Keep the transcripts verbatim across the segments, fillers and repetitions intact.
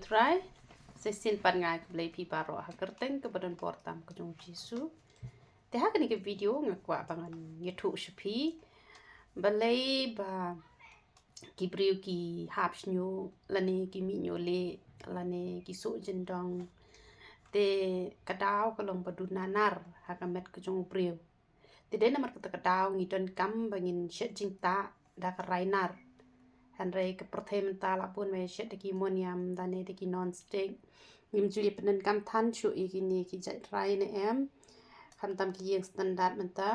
Trai. Sa shisien pat nga ai khublei phi baroh ha ka kyrteng kaba don bor tam ka jong u Jisu. Te ha kane ka video nga kwah ba ngan ïathuh sha phi balei ba ki briew ki hap shñiuh lane ki mih ñiuh lieh lane ki suh jyndong. Te ka daw ka long ba duna nar ha ka met ka jong u briew. Te dei namar kata ka daw ngi donkam ba ngin shet jingtah da ka rai nar. Hynrei ka pyrthei mynta la bun ba ïa shet da ki moniam lane da ki non-stick. Ngim ju ïa pyndonkam than shuh ïa kine ki jait rai ne em. Khamtam ki ïing standard mynta.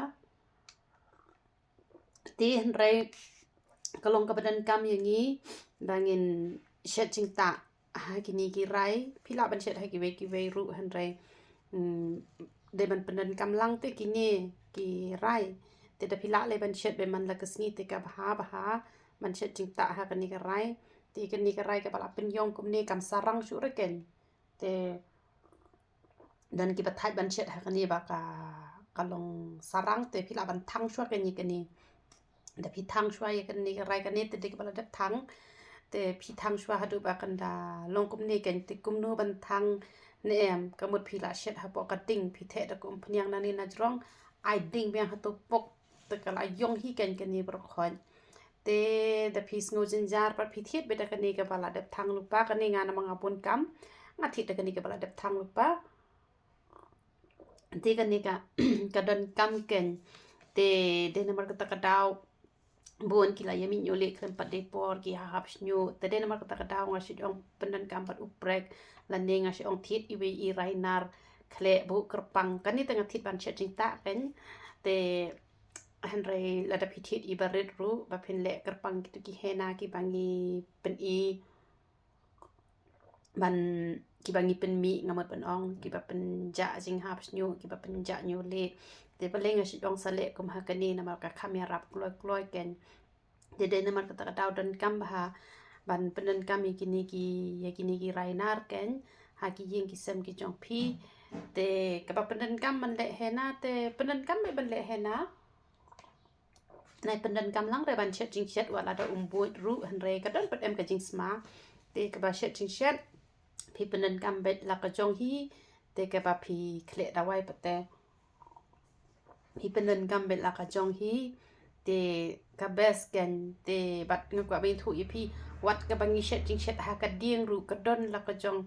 Te hynrei ka long kaba donkam ïa ngi ba ngin shet jingtah ha kine ki rai. Phi lah ban shet ha kiwei kiwei ruh hynrei, mm, dei ban pyndonkam lang te kine ki rai. Te da phi lah leh ban shet ba man la ka sngi te ka bha bha ban shet jingtah ha kane ka rai. Te kane ka rai kaba la pynïong kumne kam sarang shuh re ken. Te don kiba thait ban shet ha kane ba ka, ka long sarang te phi lah ban thang shuwa kane kane. Da phi thang shuwa ïa kane ka rai kane te dei kaba la dep thang. Te phi thang shuwa haduh ba kan da long kumne kan te kumno ban thang ne em, ka mut phi lah shet hapoh ka ding phi theh da ka umphniang nangne najrong ai ding biang hato pok. Te ka la ïong hi kan kane baroh khoit. Te da phi sngew jynjar pat phi thied beit da kane kaba la dep thang lypa kane nga namar nga bun kam. Nga thied da kane kaba la dep thang lypa. Te kane ka, ka donkam ken. Te dei namar kata ka daw bun ki la ïa mih ñiuh lieh khlem pat dei por ki hap shñiuh. Te dei namar kata ka daw nga shu ong pyndonkam bad u prek lane nga shu ong thied iwei i rai nar khleh buh kyrpang. Kane te nga thied ban shet jingtah ken. Te hynrei lada phi thied i barit ruh ba phin leh kyrpang kito ki hena kiba ngi pyni ban, kiba ngi pynmih nga mut ban ong kiba pynjah jinghap shñiuh kiba pynjah ñiuh lieh. Te balei nga shu ong sa leh kum ha kane namar ka kham ïarap kloi kloi ken. Te dei namar kata ka daw donkam bha ban pyndonkam ïa kine ki, ïa kine ki rai nar ken ha ki ïing ki sem ki jong phi. Te kaba pyndonkam ban leh hena te pyndonkam beit ban leh hena. Nai pyndonkam lang re ban shet jingshet wat lada um buit ruh hynrei ka don pat em ka jingsma. Te kaba shet jingshet phi pyndonkam beit la ka jong hi. Te kaba phi khleh dawai pat te phi pyndonkam beit la ka jong hi. Te ka best ken te bad nga kwah ban ïathuh ïa phi wat kaba ngi shet jingshet ha ka dieng ruh ka don la ka jong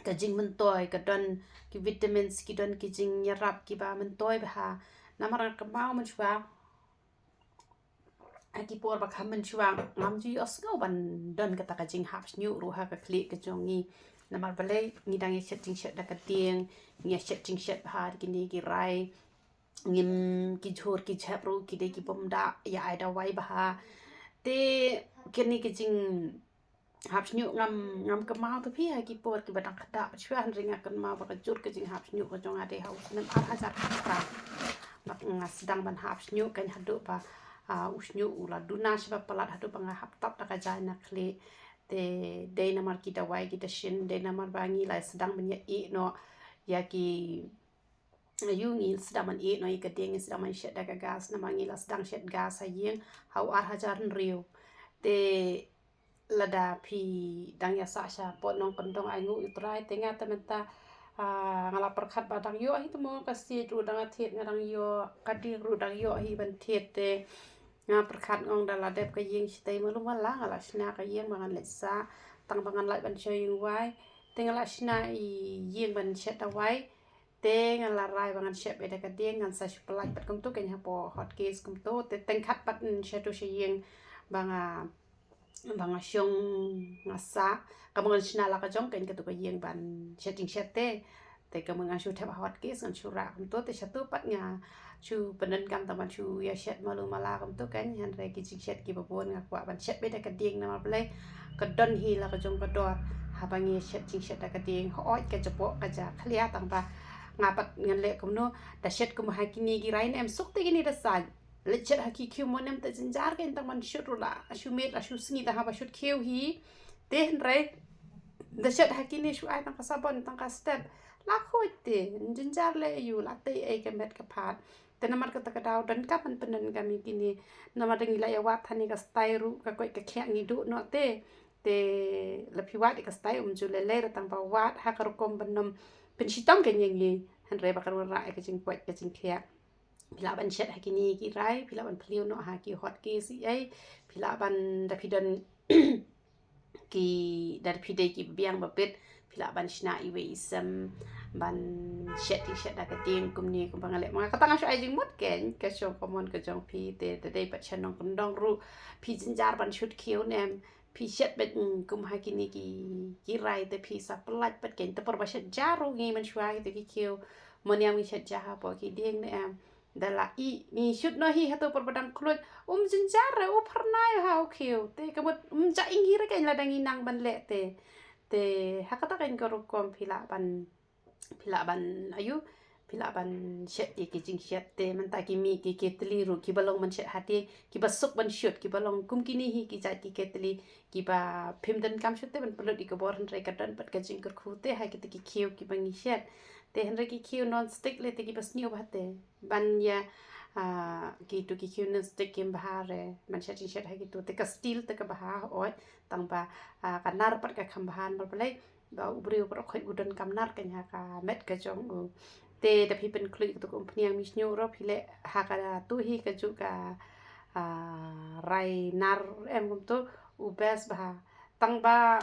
ka jingmyntoi, ka don ki vitamins, ki don ki jingïarap kiba myntoi bha. Namar nga kynmaw mynshuwa ha ki por ba kham mynshuwa ngam ju ïohsngew ban don kata ka jinghap shñiuh ruh ha ka khlieh ka jong ngi. Namar balei ngi dang ïa shet jingshet da ka dieng, ngi ïa shet jingshet bha da kine ki rai. Ngim, ki jhur ki jhep ruh ki dei ki bym da ïa ai dawai bha. Te kine ki jing hap shñiuh ngam, ngam kynmaw te phi ha ki por kiba dang khyndai pat shuwa hynrei nga kynmaw ba ka jur ka jinghap shñiuh ka jong nga dei ha u snem ar hajar khatphra. Ba nga sdang ban hap shñiuh kan haduh ba, ah, u shñiuh u la duna shibun palat haduh ba nga hap tap da ka jai na khlieh. Te dei namar ki dawai ki dashin, dei namar ba ngi la sdang ban ïa ïeh noh ïa ki Ayu ngi sdang ban ïeh noh ïa ka dieng, ngi sdang ban shet da ka gas, namar ngi la sdang shet gas ha ïing ha u ar hajar hynriew. Te lada phi dang ïa sah sha pud nongkyndong, ai nguh ïa u Trai, te nga te mynta, ah, nga la pyrkhat ba dang ïoh hi te mo ka siej ruh dang thied, nga dang ïoh ka dieng ruh dang ïoh hi ban thied te. Nga pyrkhat nga ong da la dep ka ïing shatei malu mala nga la shna ka ïing ba ngan leit sah, tang ba ngan lait ban sha ïing wai. Te nga la shna i ïing ban shet dawai. Te nga la rai ba ngan shet beit da ka dieng, ngan sa shu pynlait pat kumto, kein hapoh hot case kumto. Te teng khat pat ngan shet tu sha ïing ba nga, ba nga shong nga sah. Ka ba ngan shna la ka jong kein katu ka ïing ban shet jingshet te. Te ka mut ngan shu thep ha hot case, ngan shu rah kumto, te shatu pat nga shu pyndonkam tang ban shu ïa shet malu mala kumto kein, hynrei ki jingshet kiba bun nga kwah ban shet beit da ka dieng namar balei ka don hi la ka jong ka dor. Haba ngi shet jingshet da ka dieng, hooid ka japoh ka ja khlia tang ba nga pat ngan leh kumno, da shet kum ha kine ki rai ne em suk te kine da sait. Leit shet ha ki khiew mon em te jynjar kein tang ban shut ruh la shu miet la shu sngi tang haba shut khiew hi. Te hynrei da shet ha kine shu ai tang ka sabon tang ka step. La khuid te jynjar leh ayu la tei ei ka met ka phad. Te namar kata ka daw donkam ban pyndonkam ïa kine. Namar da ngi la ïa wad ha ne ka stai ruh ka koit ka khiah ngi duh noh te. Te la phi wad ïa ka stai um ju lei lei re tang ba wad ha ka rukom ban nym pynshitom ka ïing ngi. Hynrei ba kan wanrah ïa ka jingkoit ka jingkhiah. Phi lah ban shet ha kine ki rai, phi lah ban phylliew noh ha ki hot case ei ei, phi lah ban da phi don ki da phi dei ki biang ba bit, phi lah ban shna iwei i sem ban shet ti shet da ka tieng kumne kumba nga leh ma nga kata nga shu ai jingmut kein ka shong ka mon ka jong phi te da dei pat sha nongkyndong ruh phi jynjar ban shut khiew ne em. Phi shet beit kum ha kine ki ki rai te phi sa pynlait beit kein te por ba shet ja ruh ngi mynshuwa kito ki khiew. Mon ïa ngi shet ja hapoh ki dieng ne em. Da la i ngi shut noh hi hato por ba dang khluit um jynjar re u phyrnai ha u khiew te ka mut um ja ing hi re kein lada ngi nang ban leh te. Te ha kata kein ka rukom phi lah ban phi lah ban ayu phi lah ban shet ïa ki jingshet te mynta ki mih ki ketli ruh kiba long ban shet ha tieng kiba suk ban shut kiba long kum kine hi ki jait ki ketli kiba phim donkam shut te ban pynlut ïa ka bor hynrei ka don pat ka jingkyrkhu te ha kita ki khiew kiba ngi shet. Te hynrei ki khiew non stick lei te kiba sniew bha te ban ïa ah, kitu ki khiew non stick kim bha re ban shet jingshet ha kitu te ka steel te ka bha oi tang ba ah, ka nar pat ka kham bha ban pynlait. Ba u briew baroh khoit u donkam nar kein ha ka met ka jong u. Te da phi pynkhluit katu ka umphniang mihsniewruh phi leh ha katu hi kajuh ka ah, rai nar em kumtu u best bha. Tang ba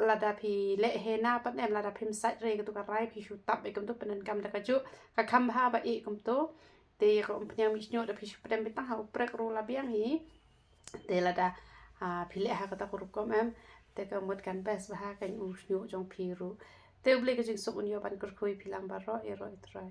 lada phi leh hena pat em lada phim sait re katu ka rai phi shu tap ïa kumtu pyndonkam da kajuh ka kham bha ba ïa kumtu. Te ïa ka umphniang mihsniew da phi shu pdem beit tang ha u prek ruh la biang hi. Te lada ah, phi leh ha kata ka rukom em te ka mut kan best bha ha kein u sniew jong phi ruh. Te U Blei ka jingsuk un ïoh ban kyrkhu ïa phi lang baroh ïaroh ïa U Trai.